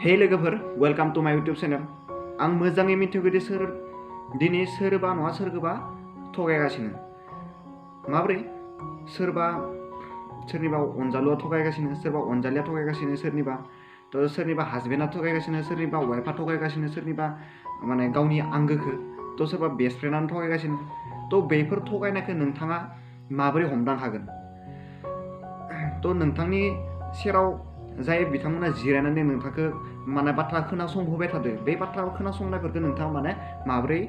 Hey लोगोफोर, welcome to माय YouTube channel. आं मोजाङै मिथिगौ दि दिनै सोरबा नङा सोरखौबा थगायगासिनो। माब्रै? सोरनिबा अनजालुआ थगायगासिनो, सोरबा अनजालिया थगायगासिनो, सोरनिबा हासबेन्डआ थगायगासिनो, सोरनिबा वाइफआ थगायगासिनो, सोरनिबा माने गावनि आंगोखौ सोरबा बेस्ट फ्रेन्डआनो थगायगासिनो। बेफोर थगायनायखौ नोंथाङा माबोरै हमदां हागोन? नोंथांनि सेराव जाय बिथांमोना जिरायनानै नोंथांखौ माने बाथ्रा खोनासंहोबाय थादों, बे बाथ्रा खोनासंनायफोरखौ नोंथाङा माने माबोरै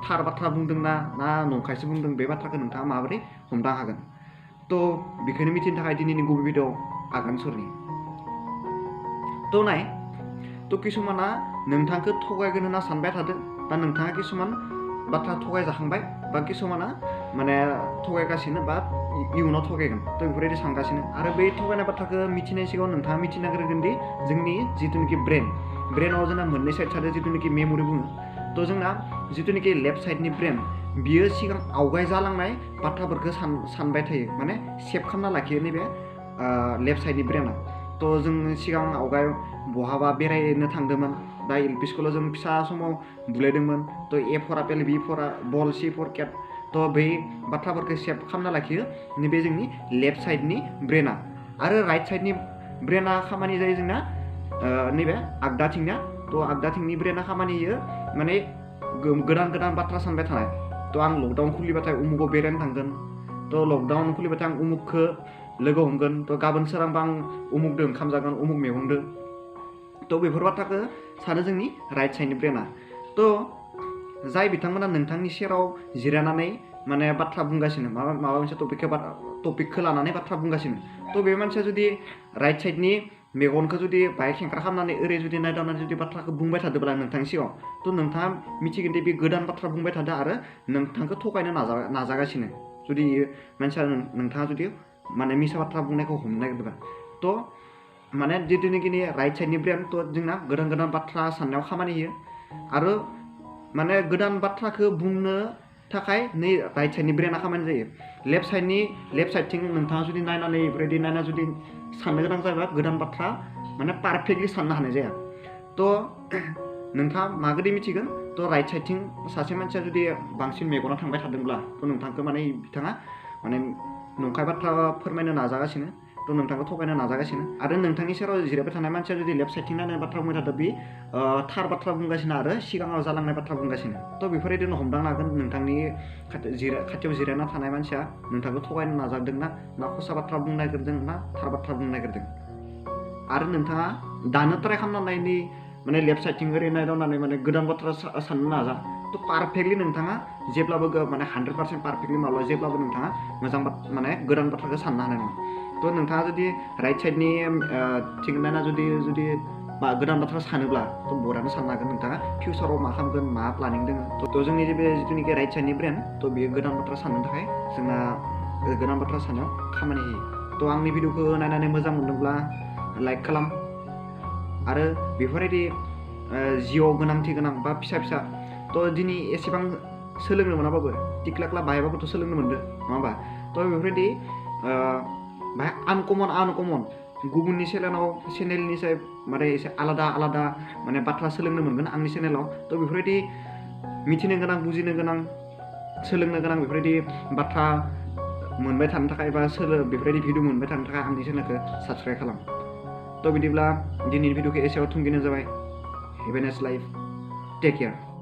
थार बाथ्रा बुंदों ना नंखायसो बुंदों, बे बाथ्राखौ नोंथाङा माबोरै हमदां हागोन? बेखौनो मिथिनो थाखाय दिनैनि गुबै भिडिअ आगान सुरनि। नाय, किसुमाना नोंथांखौ थगायगोन होनना सानबाय थादों, बा नोंथाङा किसुमान बाथ्रा थगायजाखांबाय, बा किसुमाना माने थगायगासिनो बा इयुनाव थगायगोन। बेफोरबायदि सानगासिनो। आरो बे थगायनाय बाथ्राखौ मिथिनाय सिगाङाव नोंथाङा मिथिनांग्रोगोन दि जोंनि जिथुनिखि ब्रेनाव जोंना मोननै साइड थादों, जिथुनिखि मेमरि बुङो। जोंना जिथुनिखि लेफ्ट साइडनि ब्रेन, बियो सिगां आवगाय जालांनाय बाथ्राफोरखौ सानबाय थायो, माने सेभ खालामना लाखियो नैबे लेफ्ट साइडनि ब्रेना। जों सिगां आवगाय बहाबा बेरायनो थांदोंमोन, दा एलपि स्कुलाव जों फिसा समाव बुलायदोंमोन। ए फर आपेल, बि फर बल, सि फर केट। बै बाथ्राफोरखौ सेभ खालामना लाखियो नैबे जोंनि लेफ्ट साइडनि ब्रेना। आरो राइट साइडनि ब्रेना खामानि जायो जोंना नैबे आगदाथिंनिया। आगदाथिंनि ब्रेना खामानि होयो माने गोदान बाथ्रा सानबाय थानाय। आं लकडाउन खुलिबाथाय उमुगाव बेरायनो थांगोन, लकडाउन खुलिबाथाय आं उमुगखौ लोगो हमगोन, गाबोन सोरांबा आं उमुगदो ओंखाम जागोन, उमुग मैगंदो। बेफोर बाथ्राखौ सानो जोंनि राइट साइडनि ब्रेना। जाय बिथांमोना नोंथांनि सेराव जिरायनानै माने बाथ्रा बुंगासिनो, माबा मोनसे टपिकखौ लानानै बाथ्रा बुंगासिनो, बे मानसिया जुदि राइट साइडनि मेगनखौ जुदि बाहाय खेंख्रा खालामनानै ओरै जुदि नायदावनानै जुदि बाथ्राखौ बुंबाय थादोंब्ला नोंथांनि सिगाङाव, नोंथाङा मिथिगोन दि बे गोदान बाथ्रा बुंबाय थादों आरो नोंथांखौ थगायनो नाजागासिनो। जुदि मानसिया नोंथाङा जुदि माने मिसा बाथ्रा बुंनायखौ हमनो नागिरदोंबा, माने जिथुनिखि राइट साइडनि ब्रेन, जोंना गोदान बाथ्रा साननायाव खामानि होयो। आरो माने गोदान बाथ्राखौ बुंनो थाखाय नै राइट साइडनि ब्रेना खामानि जायो। लेफ्ट साइडथिं नोंथाङा जुदि नायनानै बेफोरबायदि नायना जुदि साननो गोनां जायोबा गोदान बाथ्रा माने पारफेक्टलि साननो हानाय जाया। नोंथाङा माबोरै मिथिगोन? राइट साइडथिं सासे मानसिया जुदि बांसिन मेगना थांबाय थादोंब्ला, नोंथांखौ माने बिथाङा माने नंखाय बाथ्रा फोरमायनो नाजागासिनो, नोंथांखौ थगायनो नाजागासिनो। आरो नोंथांनि सेराव जिरायबाय थानाय मानसिया जुदि लेफ्ट साइडथिं नायनानै बाथ्रा बुंबाय थादों, बे थार बाथ्रा बुंगासिनो आरो सिगाङाव जालांनाय बाथ्रा बुंगासिनो। बेफोरबायदिनो हमदांनो हागोन नोंथांनि खाथियाव जिरायना थानाय मानसिया नोंथांखौ थगायनो नाजादों ना खसा बाथ्रा बुंनो नागिरदों ना थार बाथ्रा बुंनो नागिरदों। आरो नोंथाङा दानो ट्राइ खालामनानै माने लेफ्ट साइडथिं ओरै नायदावनानै माने गोदान बाथ्रा साननो नाजा। पारफेक्टलि नोंथाङा जेब्लाबो माने 100% पारफेक्टलि माब्ला जेब्लाबो नोंथाङा मोजां माने गोदान बाथ्राखौ साननो हानाय नङा। नोंथाङा जुदि राइट साइडनि थिं नायना जुदि गोदान बाथ्रा सानोब्ला, बरानो साननो हागोन नोंथाङा फिउचाराव मा खालामगोन, मा प्लानिं दङ। जोंनि बे जिथुनिखि राइट साइडनि ब्रेन, बेयो गोदान बाथ्रा साननो थाखाय जोंना गोदान बाथ्रा साननायाव खामानि होयो। आंनि भिडिअखौ नायनानै मोजां मोनदोंब्ला लाइक खालाम। आरो बेफोरबायदि जिउआव गोनांथि गोनां बा फिसा दिनै एसेबां सोलोंनो मोनाबाबो टिक्ला बाहायबाबोथ' सोलोंनो मोनदों, नङा होमबा? बेफोरबायदि बाहाय आनकमन गुबुननि चेनेलनिसाय माने एसे आलादा माने बाथ्रा सोलोंनो मोनगोन आंनि चेनेलाव। बेफोरबायदि मिथिनो गोनां, बुजिनो गोनां, सोलोंनो गोनां बेफोरबायदि बाथ्रा मोनबाय थानो थाखाय बा बेफोरबायदि भिडिअ मोनबाय थानो थाखाय आंनि चेनेलखौ साबस्क्राइब खालाम। बिदिब्ला दिनैनि भिडिअखौ एसेयाव थुंगेनाय जाबाय। Have a nice life, take care.